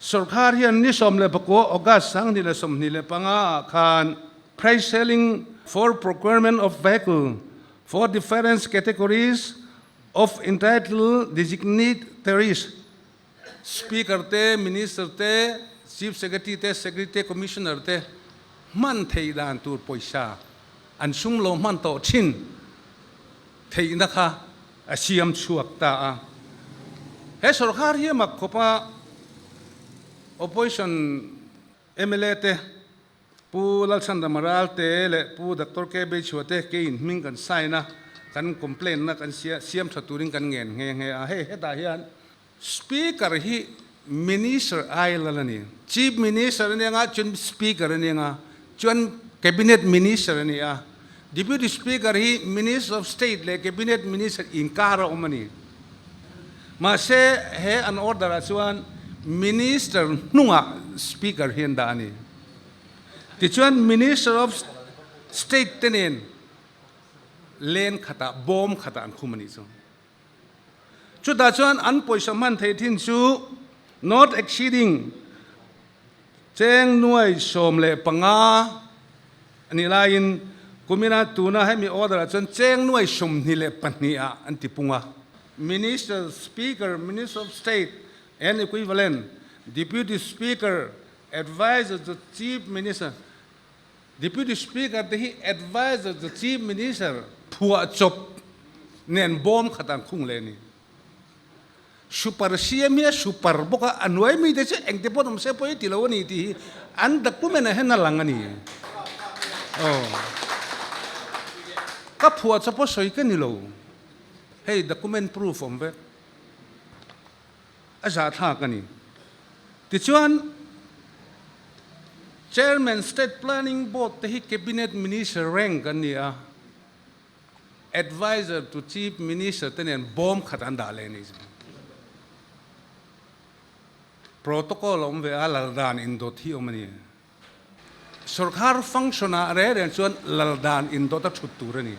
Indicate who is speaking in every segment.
Speaker 1: Sorkar hian ni 19 August 2025 ah khan Price Ceiling for Procurement of Vehicle for Different Categories of Entitled Dignitaries, Speaker te, Minister te, Chief Secretary te, Secretary te, Commissioner te hman theih dan tur pawisa an sum lo hman tawh thin theihna kha a siam chhuak ta a. He sorkar hi a mak khawp a, Opposition mla te, Pu Lalchhandama Ralte leh Pu Doctor KB Chhua te keiin hming kan sign a, kan complaint na kan siam tha turin kan ngen nghe nghe a. Hei hetah hian Speaker hi Minister ai lal a ni. Chief Minister a ni anga chuan Speaker a ni anga chuan Cabinet Minister a ni a. Deputy Speaker hi Minister of State leh Cabinet Minister inkar a awm a ni. Mahse he an order ah chuan Minister hnungah Speaker hi an dah a ni. Tichuan Minister of State te nen len khatah bawm khatah an khum a nih chu. Chutah chuan an pawisa hman theih thin chu not exceeding cheng nuai 15 a nih laiin kumina tuna hemi order ah chuan cheng nuai 22 ah an ti pung a. Minister, Speaker, Minister of State and equivalent, Deputy Speaker, Adviser to Chief Minister, Deputy Speaker te hi Adviser to Chief Minister phuah chawp nen bawm khat an khung leh a ni. Super CM hi a super bawk a, a hnuai mite chu engte pawh awm se pawh i ti lo a ni tih hi an document ah hian a lang a ni. Aw. Ka phuah chawp a sawi ka ni lo. Hei document proof awm vek. A zahthlak a ni. Tichuan, Chairman State Planning Board te hi Cabinet Minister rank an ni a, Adviser to Chief Minister te nen bawm khat an dah leh a ni. Protocol a awm ve a, lal dan indawt hi a awm a ni. Sorkar function ah reng reng chuan lal dan indawt a thut tur a ni.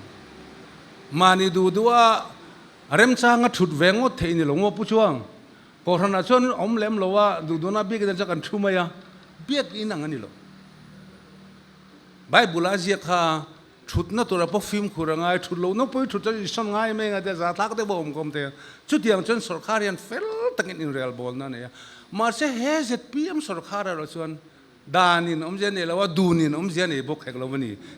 Speaker 1: Mahni duh duh a remchang a thut ve ngawt theih ni lo maw Pu Chuang? Kohhran ah chuan awm lem lo a, duh duhna biak in chuan kan thu mai a, biak in ang a ni lo. Bible a ziak kha thutna tura pawh fimkhur a ngai, thut lohna pawh i thut chuan i sawn ngai mai ang a tia zathlak deuh a awm kawm thei a. Chutiang chuan sorkar hian fel takin inrel bawlna a nei a. Mahse he zpm sorkar erawh chuan danin awmzia nei lo a, dunin awmzia nei bawk hek lo a ni.